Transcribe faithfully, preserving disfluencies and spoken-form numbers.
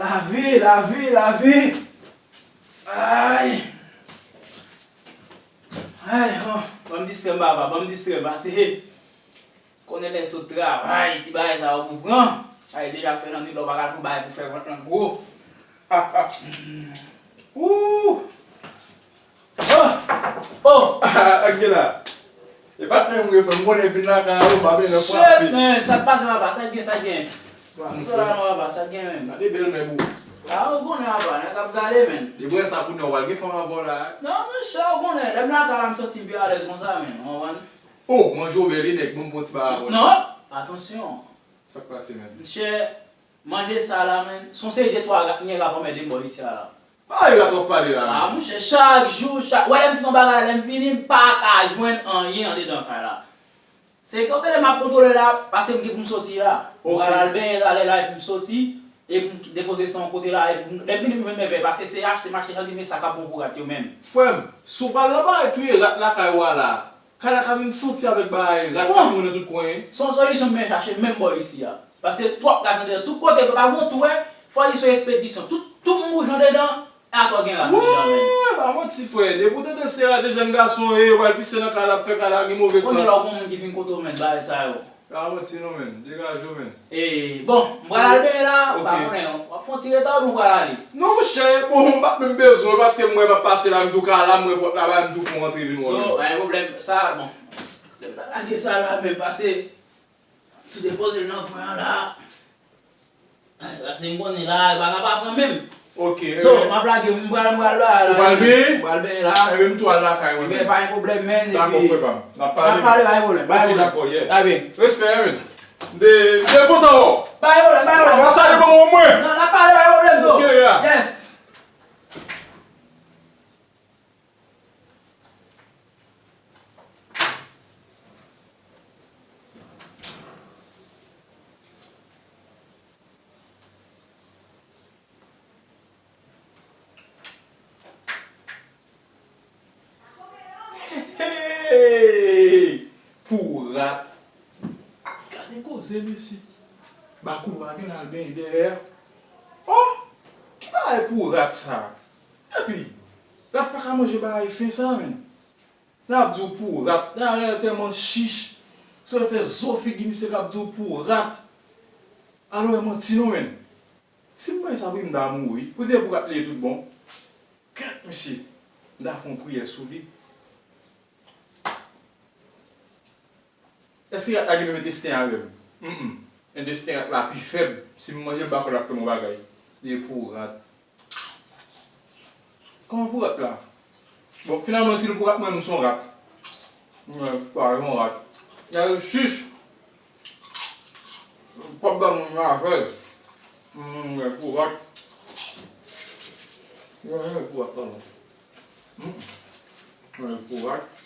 Lavi, lavi, lavi. Ay. Ay, oh, ban m distrè m, papa, ban m distrè m, pase konnen lè sot travay, ti bagay sa yo pou pran. Ay, deja fè nan nwi, lè w pa ka pran bagay pou fè vant lan gwo. Ooh! Oh! Oh! Ak gen la. E pa t menm refren, m konnen vin lakay ou, pa bezwen frape. Shit, man, sa k pase, papa, sa k gen, sa k gen? Sa la non, papa, sa k gen menm? Gade bèlmè, bro. Ah, ou konnen, papa, nèg ap gade, man. Depi sa kounye a, w al gen fanm avè w la. Non, monchè, ou konnen, lè m lakay la, m santi m pi alèz konsa, man, ou konprann? Oh, manje w bèl, wi, nèg, ban m fè yon ti bagay avè w. Non, atansyon. Sa k pase, man? Monchè, manje sa la, man, se yon seri de twa rat, nèg ap anmède m bò isi a la. Bagay rat w ap pale la, ah, monchè, chak jou, chak, wè, lè m fin yon bagay, lè m fini, m pa ka jwenn anyen andedan kay la. Se kote lè m ap kontwole la, pase m gen pou m soti la. M pral al benyen talè la, epi m soti, epi m depoze sa yon kote la, epi m, lè m vini m jwenn mèvèy, pase se achte m achte jan de men sa k ap bon pou rat yo menm. Frè m, si w pral nan bagay touye rat lakay ou a la, kay la ka vin santi avèk bagay rat k ap mouri nan tout kwen. Se yon solisyon m vin chache menm bò isi a. Paske twòp rat andedan. Tout kote, pa gen yon twou, wè, fò li se yon espedisyon. Tout, tout m bouje andedan, atò gen rat andedan menm. Wè, pa manti, frè. Depi w tande se rat de jèn gason ye, yo pral pise nan kay la, ap fè kay la gen move san. Kounye a la, ou gon moun ki vin kote w, menm, bagay sa yo. Pa manti non, menm. Degaje w, menm. E, bon, m pral al benyen la, ou pa konnen, w ap fè yon ti reta oubyen w pral ale? Non, monchè, bon, m pa t menm bezwen, paske m wè m ap pase la, m di w ka la, m wè pòt la bay, m di w fè w rantre vin wè w menm. So, pa gen pwoblèm, sa, bon. Lè m ta lage sa la, menm, pase, m tou depoze l nan kwen an la. Pase m konnen la, l pa ka pa pran menm. Ok. So, m ap lage, m pral, m pral la, la. Ou pral benyen? M pral benyen la. Enben, m tou al lakay mwen menm. Enben, pa gen pwoblèm, man. Dakò, frè pa m. N ap pale, man. N ap pale, pa gen pwoblèm. Ok, dakò, yeah. Respè, man. Respè, man. M te, m te kontan wè w. Pa gen pwoblèm, pa gen pwoblèm. Anvan sa, devan mwen. Non, n ap pale, pa gen pwoblèm, so. Ok, yeah. Yes. Hey! Pou rat. Gade koze, mesye. Bakoul pa gen al benyen dèyè. Oh! Ki bagay pou rat sa? Epi, rat pa ka manje bagay fen sa, menm. N ap di w pou rat, dayè tèlman chich, sa fè zo figi misye k ap di w pou rat. Alò, e manti non, menm. Si m manje sa, wi, m ta mouri. Pou di e pou rat li ye tout bon. Kèt, mesye, m ta fè yon priyè sou li. Èske rat la gen menm entesten avè m? Mm, mm. Entesten rat la pi fèb. Si m manje l, m pa kwè l ap fè m yon bagay. Li pou rat. Kòman pou rat la? Bon, finalman, si l pou rat, mwen, m se yon rat. Mwen, pa yon rat. Gade chich. Pap ba moun yon afè. Mwen, pou rat. Mwen, pou rat la, non. Mm. Mwen, pou rat.